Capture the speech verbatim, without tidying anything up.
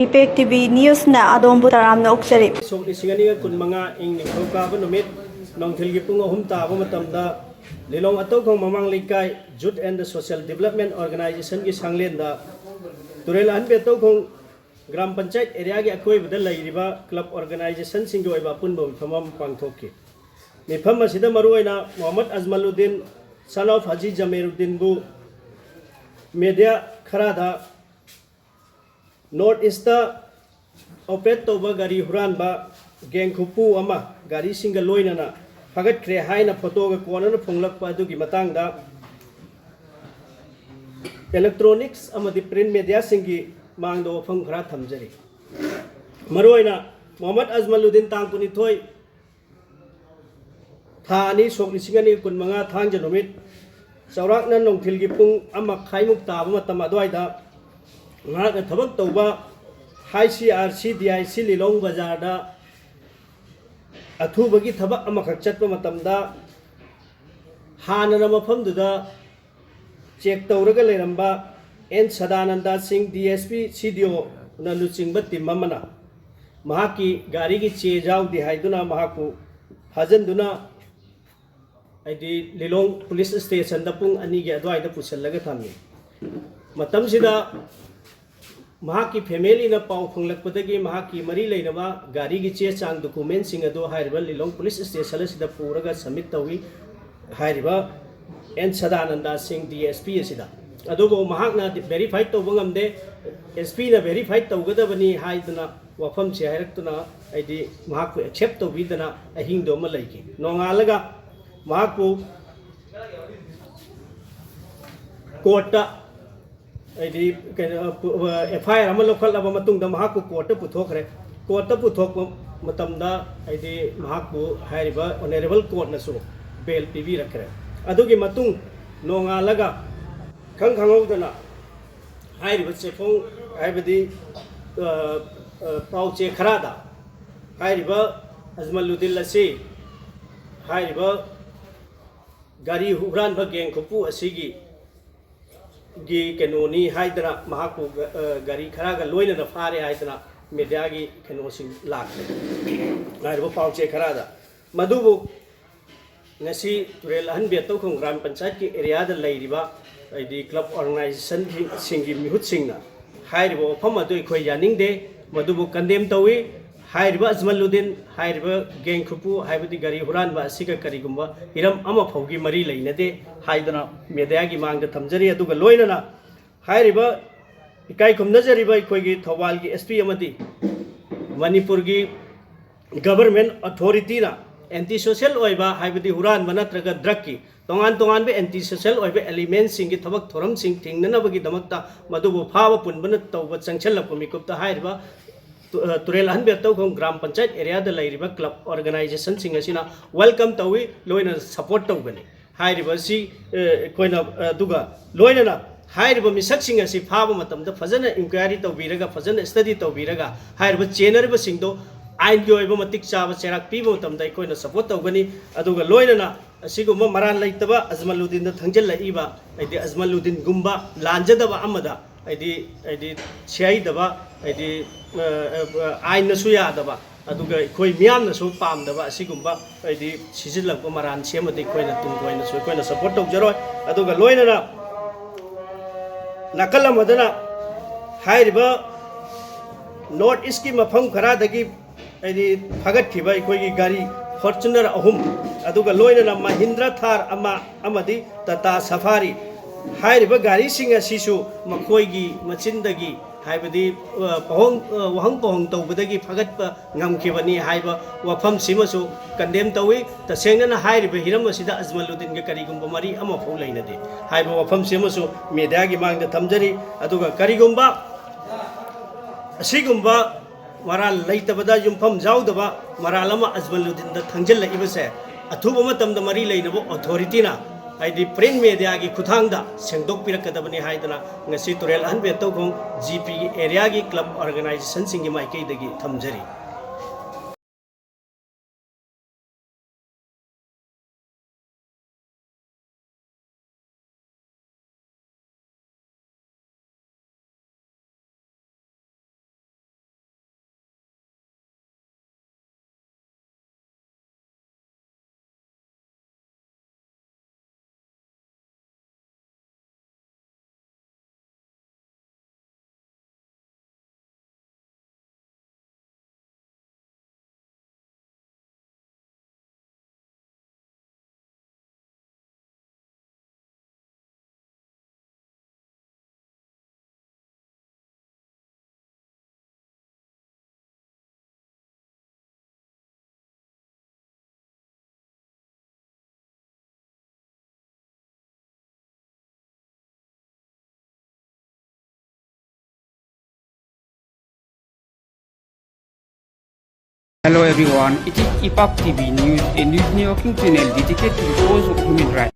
Impact TV ꯅ꯭ꯌꯨꯁꯅ ꯑꯗꯣꯝꯕꯨ ꯇꯔꯥꯝꯅ ꯑꯣꯛꯆꯔꯤ꯫ ꯁꯣꯛ ꯂꯤꯁꯤꯡ ꯑꯅꯤꯒ ꯀꯨꯟꯃꯉꯥ ꯏꯪ ꯅꯤꯡꯊꯧꯀꯥꯕ ꯅꯨꯃꯤꯠ ꯅꯨꯡꯊꯤꯜꯒꯤ ꯄꯨꯡ ꯑꯍꯨꯝ ꯇꯥꯕ ꯃꯇꯝꯗ ꯂꯤꯂꯣꯡ ꯑꯇꯧꯈꯣꯡ ꯃꯃꯥꯡ ꯂꯩꯀꯥꯏ Youth and Social Development Organizationꯒꯤ ꯁꯪꯂꯦꯟꯗ ꯇꯨꯔꯦꯜ ꯑꯍꯟꯕꯤ ꯑꯇꯧꯈꯣꯡ ꯒ꯭ꯔꯥꯝ ꯄꯟꯆꯥꯌꯠ ꯑꯦꯔꯤꯌꯥꯒꯤ ꯑꯀꯣꯏꯕꯗ ꯂꯩꯔꯤꯕ ꯀ꯭ꯂꯕ ꯑꯣꯔꯒꯅꯥꯏꯖꯦꯁꯟꯁꯤꯡꯒꯤ ꯑꯣꯏꯕ ꯑꯄꯨꯟꯕ ꯃꯤꯐꯝ ꯑꯃ ꯄꯥꯡꯊꯣꯛꯈꯤ꯫ ꯃꯤꯐꯝ ꯑꯁꯤꯗ ꯃꯔꯨꯑꯣꯏꯅ ꯃꯣꯍꯝꯃꯗ ꯑꯖꯃꯂꯨꯗꯤꯟ, son of ꯍꯥꯖꯤ ꯖꯃꯦꯔꯨꯗꯤꯟꯕꯨ ꯃꯦꯗꯤꯌꯥ ꯈꯔꯗ ꯅꯣꯔꯠ ꯏꯁꯇ ꯑꯣꯄꯔꯦꯠ ꯇꯧꯕ ꯒꯥꯔꯤ ꯍꯨꯔꯥꯟꯕ ꯒꯦꯡ ꯈꯨꯄꯨ ꯑꯃ ꯒꯥꯔꯤꯁꯤꯡꯒ ꯂꯣꯏꯅꯅ ꯐꯥꯒꯠꯈ꯭ꯔꯦ ꯍꯥꯏꯅ ꯐꯣꯇꯣꯒ ꯀꯣꯟꯅꯅ ꯐꯣꯡꯂꯛꯄ ꯑꯗꯨꯒꯤ ꯃꯇꯥꯡꯗ ꯏꯂꯦꯛꯇ꯭ꯔꯣꯅꯤꯛꯁ ꯑꯃꯗꯤ ꯄ꯭ꯔꯤꯟ ꯃꯦꯗꯤꯌꯥꯁꯤꯡꯒꯤ ꯃꯥꯡꯗ ꯋꯥꯐꯝ ꯈꯔ ꯊꯝꯖꯔꯤ꯫ ꯃꯔꯨꯑꯣꯏꯅ ꯃꯣꯍꯝꯃꯗ ꯑꯖꯃꯂꯨꯗꯤꯟ ꯇꯥꯡ ꯀꯨꯟꯅꯤꯊꯣꯏ ꯊꯥ ꯑꯅꯤ ꯁꯣꯛ ꯂꯤꯁꯤꯡ ꯑꯅꯤ ꯀꯨꯟꯃꯉꯥ ꯊꯥꯡꯖ ꯅꯨꯃꯤꯠ ꯆꯥꯎꯔꯥꯛꯅ ꯅꯨꯡꯊꯤꯜꯒꯤ ꯄꯨꯡ ꯑꯃ ꯃꯈꯥꯏꯃꯨꯛ ꯇꯥꯕ ꯃꯇꯝ ꯑꯗꯨꯋꯥꯏꯗ ꯃꯍꯥꯛꯅ ꯊꯕꯛ ꯇꯧꯕ ꯍꯥꯏ C R C D I C ꯂꯤꯂꯣꯡ ꯕꯖꯥꯔꯗ ꯑꯊꯨꯕꯒꯤ ꯊꯕꯛ ꯑꯃꯈꯛ ꯆꯠꯄ ꯃꯇꯝꯗ ꯍꯥꯟꯅꯅ ꯃꯐꯝꯗꯨꯗ ꯆꯦꯛ ꯇꯧꯔꯒ ꯂꯩꯔꯝꯕ ꯑꯦꯟ ꯁꯗꯥꯅꯟꯗ ꯁꯤꯡ ꯗꯤ ꯑꯦꯁ ꯄꯤ ꯁꯤ ꯗꯤ ꯑꯣꯅ ꯂꯨꯆꯤꯡꯕ ꯇꯤꯝ ꯑꯃꯅ ꯃꯍꯥꯛꯀꯤ ꯒꯥꯔꯤꯒꯤ ꯆꯦ ꯌꯥꯎꯗꯦ ꯍꯥꯏꯗꯨꯅ ꯃꯍꯥꯛꯄꯨ ꯐꯥꯖꯤꯟꯗꯨꯅ ꯍꯥꯏꯗꯤ ꯂꯤꯂꯣꯡ ꯄꯨꯂꯤꯁ ꯁ꯭ꯇꯦꯁꯟꯗ ꯄꯨꯡ ꯑꯅꯤꯒꯤ ꯑꯗꯨꯋꯥꯏꯗ ꯄꯨꯁꯤꯜꯂꯒ ꯊꯝꯃꯤ꯫ ꯃꯇꯝꯁꯤꯗ ꯃꯍꯥꯛꯀꯤ ꯐꯦꯃꯤꯂꯤꯅ ꯄꯥꯎ ꯐꯪꯂꯛꯄꯗꯒꯤ ꯃꯍꯥꯛꯀꯤ ꯃꯔꯤ ꯂꯩꯅꯕ ꯒꯥꯔꯤꯒꯤ ꯆꯦ ꯆꯥꯡ ꯗꯣꯀꯨꯃꯦꯟꯁꯤꯡ ꯑꯗꯨ ꯍꯥꯏꯔꯤꯕ ꯂꯤꯂꯣꯡ ꯄꯨꯂꯤꯁ ꯁ꯭ꯇꯦꯁꯟ ꯑꯁꯤꯗ ꯄꯨꯔꯒ ꯁꯕꯃꯤꯠ ꯇꯧꯏ꯫ ꯍꯥꯏꯔꯤꯕ ꯑꯦꯟ ꯁꯗꯥꯅꯟꯗ ꯁꯤꯡ ꯗꯤ ꯑꯦꯁ ꯄꯤ ꯑꯁꯤꯗ, ꯑꯗꯨꯕꯨ ꯃꯍꯥꯛꯅ ꯚꯦꯔꯤꯐꯥꯏ ꯇꯧꯕ ꯉꯝꯗꯦ꯫ ꯑꯦꯁ ꯄꯤꯅ ꯚꯦꯔꯤꯐꯥꯏ ꯇꯧꯒꯗꯕꯅꯤ ꯍꯥꯏꯗꯨꯅ ꯋꯥꯐꯝꯁꯦ ꯍꯥꯏꯔꯛꯇꯨꯅ ꯍꯥꯏꯗꯤ ꯃꯍꯥꯛꯄꯨ ꯑꯦꯛꯁꯦꯞ ꯇꯧꯕꯤꯗꯅ ꯑꯍꯤꯡꯗꯣ ꯑꯃ ꯂꯩꯈꯤ꯫ ꯅꯣꯡꯉꯥꯜꯂꯒ ꯃꯍꯥꯛꯄꯨ ꯀꯣꯔꯠꯇ ꯍꯥꯏꯗꯤ ꯀꯩꯅꯣ ꯑꯦꯐ ꯑꯥꯏ ꯑꯥꯔ ꯑꯃ ꯂꯧꯈꯠꯂꯕ ꯃꯇꯨꯡꯗ ꯃꯍꯥꯛꯄꯨ ꯀꯣꯔꯠꯇ ꯄꯨꯊꯣꯛꯈ꯭ꯔꯦ꯫ ꯀꯣꯔꯠꯇ ꯄꯨꯊꯣꯛꯄ ꯃꯇꯝꯗ ꯍꯥꯏꯗꯤ ꯃꯍꯥꯛꯄꯨ ꯍꯥꯏꯔꯤꯕ ꯑꯣꯅꯔꯦꯕꯜ ꯀꯣꯔꯠꯅꯁꯨ ꯕꯦꯜ ꯄꯤꯕꯤꯔꯛꯈ꯭ꯔꯦ꯫ ꯑꯗꯨꯒꯤ ꯃꯇꯨꯡ ꯅꯣꯡꯉꯥꯜꯂꯒ ꯈꯪ ꯈꯪꯍꯧꯗꯅ ꯍꯥꯏꯔꯤꯕ ꯆꯦꯐꯣꯡ ꯍꯥꯏꯕꯗꯤ ꯄꯥꯎ ꯆꯦ ꯈꯔꯗ ꯍꯥꯏꯔꯤꯕ ꯑꯖꯃꯂꯨꯗꯤꯟ ꯑꯁꯤ ꯍꯥꯏꯔꯤꯕ ꯒꯥꯔꯤ ꯍꯨꯔꯥꯟꯕ ꯒꯦꯡ ꯈꯨꯄꯨ ꯑꯁꯤꯒꯤ ꯒꯤ ꯀꯩꯅꯣꯅꯤ ꯍꯥꯏꯗꯅ ꯃꯍꯥꯛꯄꯨ ꯒ-, ꯑ, ꯒꯥꯔꯤ ꯈꯔꯒ ꯂꯣꯏꯅꯅ ꯐꯥꯔꯦ ꯍꯥꯏꯗꯅ ꯃꯦꯗꯤꯌꯥꯒꯤ ꯀꯩꯅꯣꯁꯤꯡ ꯂꯥꯛꯂꯦ꯫ ꯍꯥꯏꯔꯤꯕ ꯄꯥꯎꯆꯦ ꯈꯔꯗ꯫ ꯃꯗꯨꯕꯨ ꯉꯁꯤ ꯇꯨꯔꯦꯜ ꯑꯍꯟ ꯕꯦꯠꯇꯧꯈꯣꯡ ꯒ꯭ꯔꯥꯝ ꯄꯟꯆꯥꯌꯠꯀꯤ ꯑꯦꯔꯤꯌꯥꯗ ꯂꯩꯔꯤꯕ, ꯍꯥꯏꯗꯤ ꯀ꯭ꯂꯕ ꯑꯣꯔꯒꯅꯥꯏꯖꯦꯁꯟꯁꯤꯡꯒꯤ ꯃꯤꯍꯨꯠꯁꯤꯡꯅ ꯍꯥꯏꯔꯤꯕ ꯋꯥꯐꯝ ꯑꯗꯨ ꯑꯩꯈꯣꯏ ꯌꯥꯅꯤꯡꯗꯦ, ꯃꯗꯨꯕꯨ ꯀꯟꯗꯦꯝ ꯇꯧꯏ꯫ ꯍꯥꯏꯔꯤꯕ ꯑꯖꯃꯂꯨꯗꯤꯟ, ꯍꯥꯏꯔꯤꯕ ꯒꯦꯡ ꯈꯨꯄꯨ, ꯍꯥꯏꯕꯗꯤ ꯒꯥꯔꯤ ꯍꯨꯔꯥꯟꯕ ꯑꯁꯤꯒ ꯀꯔꯤꯒꯨꯝꯕ ꯍꯤꯔꯝ ꯑꯃ ꯐꯥꯎꯒꯤ ꯃꯔꯤ ꯂꯩꯅꯗꯦ ꯍꯥꯏꯗꯅ ꯃꯦꯗꯤꯌꯥꯒꯤ ꯃꯥꯡꯗ ꯊꯝꯖꯔꯤ꯫ ꯑꯗꯨꯒ ꯂꯣꯏꯅꯅ ꯍꯥꯏꯔꯤꯕ ꯏꯀꯥꯏ ꯈꯨꯝꯅꯖꯔꯤꯕ ꯑꯩꯈꯣꯏꯒꯤ ꯊꯧꯕꯥꯜꯒꯤ ꯑꯦꯁ ꯄꯤ ꯑꯃꯗꯤ ꯃꯅꯤꯄꯨꯔꯒꯤ ꯒꯕꯔꯃꯦꯟ ꯑꯣꯊꯣꯔꯤꯇꯤꯅ ꯑꯦꯟꯇꯤ ꯁꯣꯁꯦꯜ ꯑꯣꯏꯕ, ꯍꯥꯏꯕꯗꯤ ꯍꯨꯔꯥꯟꯕ ꯅꯠꯇ꯭ꯔꯒ ꯗ꯭ꯔꯒꯀꯤ ꯇꯣꯉꯥꯟ ꯇꯣꯉꯥꯟꯕ ꯑꯦꯟꯇꯤ ꯁꯣꯁꯦꯜ ꯑꯣꯏꯕ ꯑꯦꯂꯤꯃꯦꯟꯁꯤꯡꯒꯤ ꯊꯕꯛ ꯊꯧꯔꯝꯁꯤꯡ ꯊꯤꯡꯅꯅꯕꯒꯤꯗꯃꯛꯇ ꯃꯗꯨꯕꯨ ꯐꯥꯕ ꯄꯨꯟꯕꯅ ꯇꯧꯕ ꯆꯪꯁꯤꯜꯂꯛꯄ ꯃꯤꯀꯨꯞꯇ ꯍꯥꯏꯔꯤꯕ ꯇꯨ-, ꯑ, ꯇꯨꯔꯦꯜ ꯑꯍꯟ ꯕꯦꯠꯇꯧꯈꯣꯡ ꯒ꯭ꯔꯥꯝ ꯄꯟꯆꯥꯌꯠ ꯑꯦꯔꯤꯌꯥꯗ ꯂꯩꯔꯤꯕ ꯀ꯭ꯂꯕ ꯑꯣꯔꯒꯅꯥꯏꯖꯦꯁꯟꯁꯤꯡ ꯑꯁꯤꯅ ꯋꯦꯜꯀꯝ ꯇꯧꯏ, ꯂꯣꯏꯅꯅ ꯁꯄꯣꯔꯠ ꯇꯧꯒꯅꯤ꯫ ꯍꯥꯏꯔꯤꯕ ꯑꯁꯤ, ꯑ, ꯑꯩꯈꯣꯏꯅ, ꯑꯗꯨꯒ ꯂꯣꯏꯅꯅ ꯍꯥꯏꯔꯤꯕ ꯃꯤꯁꯛꯁꯤꯡ ꯑꯁꯤ ꯐꯥꯕ ꯃꯇꯝꯗ ꯐꯖꯅ ꯏꯟꯀ꯭ꯋꯥꯏꯔꯤ ꯇꯧꯕꯤꯔꯒ, ꯐꯖꯅ ꯁ꯭ꯇꯗꯤ ꯇꯧꯕꯤꯔꯒ, ꯍꯥꯏꯔꯤꯕ ꯆꯦꯟꯅꯔꯤꯕꯁꯤꯡꯗꯣ ꯑꯥꯏꯟꯒꯤ ꯑꯣꯏꯕ ꯃꯇꯤꯛ ꯆꯥꯕ ꯆꯩꯔꯥꯛ ꯄꯤꯕ ꯃꯇꯝꯗ ꯑꯩꯈꯣꯏꯅ ꯁꯄꯣꯔꯠ ꯇꯧꯒꯅꯤ꯫ ꯑꯗꯨꯒ ꯂꯣꯏꯅꯅ ꯑꯁꯤꯒꯨꯝꯕ ꯃꯔꯥꯜ ꯂꯩꯇꯕ ꯑꯖꯃꯂꯨꯗꯤꯟꯗ ꯊꯪꯖꯤꯜꯂꯛꯏꯕ, ꯍꯥꯏꯗꯤ ꯑꯖꯃꯂꯨꯗꯤꯟꯒꯨꯝꯕ ꯂꯥꯟꯖꯗꯕ ꯑꯃꯗ, ꯍꯥꯏꯗꯤ, ꯍꯥꯏꯗꯤ ꯁꯤꯍꯩꯗꯕ, ꯍꯥꯏꯗꯤ, ꯑ, ꯑ, ꯑ, ꯑꯥꯏꯟꯅꯁꯨ ꯌꯥꯗꯕ, ꯑꯗꯨꯒ ꯑꯩꯈꯣꯏ ꯃꯤꯌꯥꯝꯅꯁꯨ ꯄꯥꯝꯗꯕ ꯑꯁꯤꯒꯨꯝꯕ, ꯍꯥꯏꯗꯤ ꯁꯤꯖꯤꯜꯂꯛꯄ ꯃꯔꯥꯟ ꯁꯦꯝꯃꯗꯤ ꯑꯩꯈꯣꯏꯅ ꯇꯨꯡ ꯀꯣꯏꯅꯁꯨ ꯑꯩꯈꯣꯏꯅ ꯁꯄꯣꯔꯠ ꯇꯧꯖꯔꯣꯏ꯫ ꯑꯗꯨꯒ ꯂꯣꯏꯅꯅ ꯅꯥꯀꯜ ꯑꯃꯗꯅ ꯍꯥꯏꯔꯤꯕ ꯅꯣꯔꯠ ꯏꯁꯀꯤ ꯃꯐꯝ ꯈꯔꯗꯒꯤ, ꯍꯥꯏꯗꯤ, ꯐꯒꯠꯈꯤꯕ ꯑꯩꯈꯣꯏꯒꯤ ꯒꯥꯔꯤ ꯐꯣꯔꯆꯨꯅꯔ ꯑꯍꯨꯝ, ꯑꯗꯨꯒ ꯂꯣꯏꯅꯅ ꯃꯍꯤꯟꯗ꯭ꯔ ꯊꯥꯔ ꯑꯃ ꯑꯃꯗꯤ ꯇꯥꯇꯥ ꯁꯐꯥꯔꯤ ꯍꯥꯏꯔꯤꯕ ꯒꯥꯔꯤꯁꯤꯡ ꯑꯁꯤꯁꯨ ꯃꯈꯣꯏꯒꯤ ꯃꯆꯤꯟꯗꯒꯤ, ꯍꯥꯏꯕꯗꯤ, ꯑ, ꯄꯍꯣꯡ-, ꯑ, ꯋꯥꯍꯪ ꯄꯥꯎꯍꯪ ꯇꯧꯕꯗꯒꯤ ꯐꯒꯠꯄ ꯉꯝꯈꯤꯕꯅꯤ ꯍꯥꯏꯕ ꯋꯥꯐꯝꯁꯤꯃꯁꯨ ꯀꯟꯗꯦꯝ ꯇꯧꯏ꯫ ꯇꯁꯦꯡꯅꯅ ꯍꯥꯏꯔꯤꯕ ꯍꯤꯔꯝ ꯑꯁꯤꯗ ꯑꯖꯃꯂꯨꯗꯤꯟꯒ ꯀꯔꯤꯒꯨꯝꯕ ꯃꯔꯤ ꯑꯃꯐꯥꯎ ꯂꯩꯅꯗꯦ ꯍꯥꯏꯕ ꯋꯥꯐꯝꯁꯤꯃꯁꯨ ꯃꯦꯗꯤꯌꯥꯒꯤ ꯃꯥꯡꯗ ꯊꯝꯖꯔꯤ꯫ ꯑꯗꯨꯒ ꯀꯔꯤꯒꯨꯝꯕ ꯑꯁꯤꯒꯨꯝꯕ ꯃꯔꯥꯜ ꯂꯩꯇꯕꯗ ꯌꯨꯝꯐꯝ ꯌꯥꯎꯗꯕ ꯃꯔꯥꯜ ꯑꯃ ꯑꯖꯃꯂꯨꯗꯤꯟꯗ ꯊꯪꯖꯤꯜꯂꯛꯏꯕꯁꯦ ꯑꯊꯨꯕ ꯃꯇꯝꯗ ꯃꯔꯤ ꯂꯩꯅꯕ ꯑꯣꯊꯣꯔꯤꯇꯤꯅ, ꯍꯥꯏꯗꯤ ꯄ꯭ꯔꯤꯟ ꯃꯦꯗꯤꯌꯥꯒꯤ ꯈꯨꯠꯊꯥꯡꯗ ꯁꯦꯡꯗꯣꯛꯄꯤꯔꯛꯀꯗꯕꯅꯤ ꯍꯥꯏꯗꯅ ꯉꯁꯤ ꯇꯨꯔꯦꯜ ꯑꯍꯟ ꯕꯦꯠꯇꯧꯈꯣꯡ ꯖꯤ ꯄꯤꯒꯤ ꯑꯦꯔꯤꯌꯥꯒꯤ ꯀ꯭ꯂꯕ ꯑꯣꯔꯒꯅꯥꯏꯖꯦꯁꯟꯁꯤꯡꯒꯤ ꯃꯥꯏꯀꯩꯗꯒꯤ ꯊꯝꯖꯔꯤ꯫ Hello everyone, it is Ipak T V News, a news networking channel dedicated to the cause of human rights.